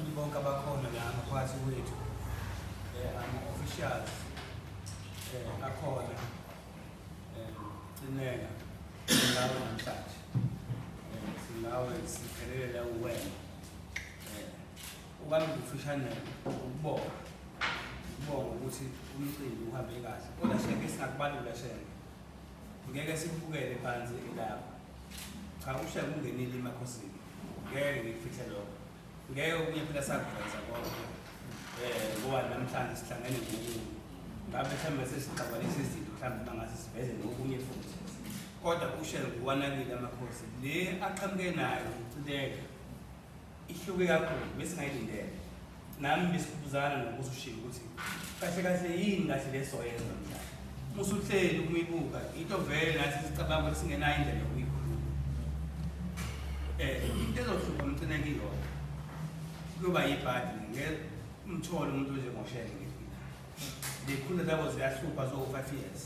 Abaculi bonke abakhona la ngaphakathi kwethu, ama-officials akhona, Cineka, singawe namhlanje, singawe siphelele uwena. Okwami kufushane ukubonga, ukubonga ukuthi umcimbi uhambe kahle, kodwa Shenge singakubalula Shenge, ngeke sikubukele phansi elapha. Cha, uShenge ungenile emakhosini, ngeke ngikufihle lokho, ngeke okunye phela sakuveza konke ngoba namhlanje sihlangene ngokunye, ngabe mhlawumbe sesixabanisa izinto, mhlawumbe mangase siveze nokunye futhi, kodwa uShenge uwanakile amakhosi. Le aqhamuke nayo uCineka ihluke kakhulu, besingayilindele. Nami besibuzana nokuthi ushiye ukuthi kahle kahle yini kahle lesoyenza namhlanje. Musuhleli ukuyibuka into vele nathi sicabanga ukuthi singenayo indlela yokuyikhuluma. Into ezohlupha uMcineka iyona kuyoba yibhadi, ngeke umthole umuntu onjengoShenge ngelinye. Lekhulu zabo ziyahlupha zo-5 years,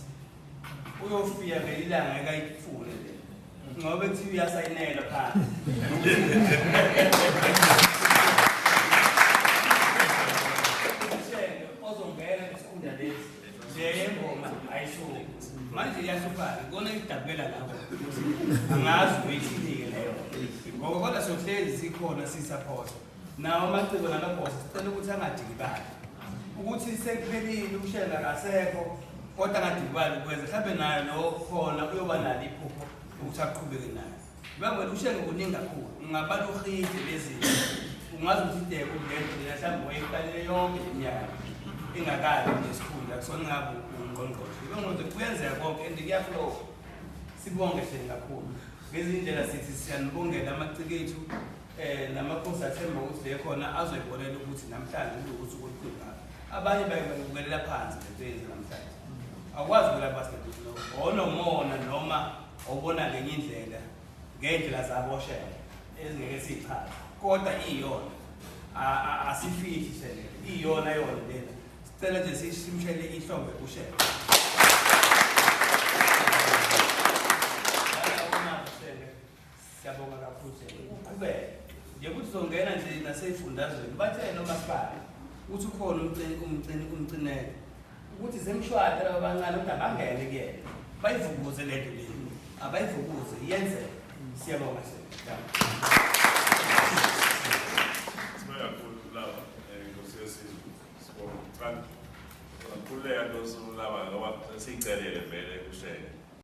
uyofika ngelinye ilanga ngeke ayifune le ngoba kuthiwa uyasayinela phansi. Ushenge ozongena isikhundla lesi le ngoma ayisuki manje, iyahlupha-ke kona idabukela lapho, angazi uyithini-ke leyo ngoba, kodwa sohlezi sikhona sisaphotha nawo amaciko namabhosi. Sicela ukuthi angadikibali ukuthi sekuphelile, uShenge akasekho, kodwa angadikibali ukwenza mhlawumbe naye lo khona uyoba nalo iphupho ukuthi aqhubeke nayo. Ngoba uShenge kuningi kakhulu, ungabala uhide lezinto, ungazi ukuthi ideke lento lena mhlawumbe wayeqalile yonke le minyaka engakabi nesikhundla kusona, ngabe ungqongqoshe ibongoze kuyenzeka konke and kuya-flow. Sibonge hleli kakhulu ngezindlela, sithi siyanibongela amaciko ethu namakhosi, athemba ukuthi le khona azoyibonela ukuthi namhlanje kulokuthi olukhulu ngapha. Abanye bayibukelela phansi lento yenze namhlanje, awukwazi ukubukela phansi lento lo onomona noma obona ngenye indlela ngey'ndlela zabo oShenge ezingeke siyichaze, kodwa iyona, asifihli Shenge, iyona yona lena. Sicela nje simshele ihlombe uShenge. Siyabonga kakhulu Shenge, uqhubeke nje ukuthi uzongena nje nasey'fundazweni, batshele omasipala ukuthi ukhona uMcineka, ukuthi zemshwada laba abancane ukuthi abangene kuyena bayivukuze lento le, abayivukuze iyenzeke. Siyabonga Shenge.